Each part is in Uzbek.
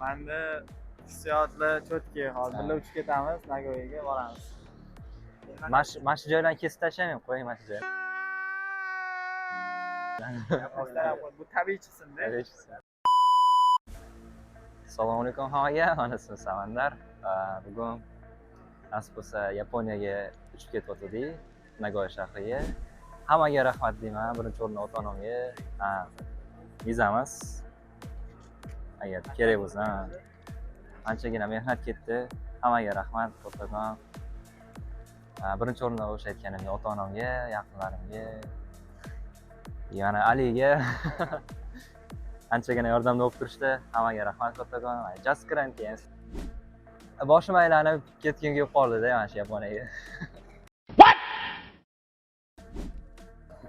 Manda hissiyotlar чётки, hozir birga uchib ketamiz, Nagoyaga boramiz. Mana shu joylarni kesib tashlamang, qo'ying mana shu joyni. Bu tabiiy chiqsin-da. Assalomu alaykum hammaga, mana ismim Samandar. Bugun nasib bo'lsa Yaponiyaga uchib ketyotgandik, Nagoya shahriga. Hammaga rahmat deyman, birinchi o'rinda ota-onamga. Ha, vizamiz. Agar kerak bo'lsa, ha. Anchagina mehnat ketdi. Hammaga rahmat, kattakon. Ha, birinchi o'rinda o'sha aytganimdek ota-onamga, yaqinlarimga, yana Aliga anchagina yordamda bo'lib turishdi. Hammaga rahmat kattakon. Just karantin. Boshim aylanib ketgim kelib qoldi-da mana shu Yaponiyaga.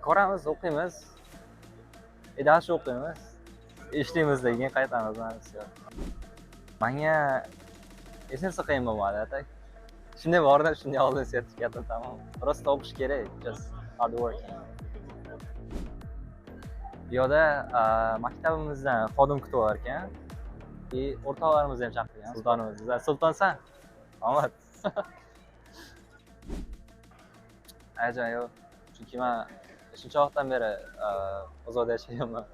Ko'ramiz, o'qiymiz. Дальше o'qiymiz. Ishlaymiz, keyin qaytamiz mana shu. Menga hech narsa qiyin bo'lmadi, так. Shunday bordim, shunday oldim sertifikatni, tamom. Просто o'qish kerak, just hard working. Bu yoqda maktabimizdan xodim kutib olar ekan. И o'rtoqlarimizni ham chaqirgan. Sultonimiz. Sultonsan? Omad. Hayajon yo'q. Chunki men shuncha vaqtdan beri uzoqda yashaganman.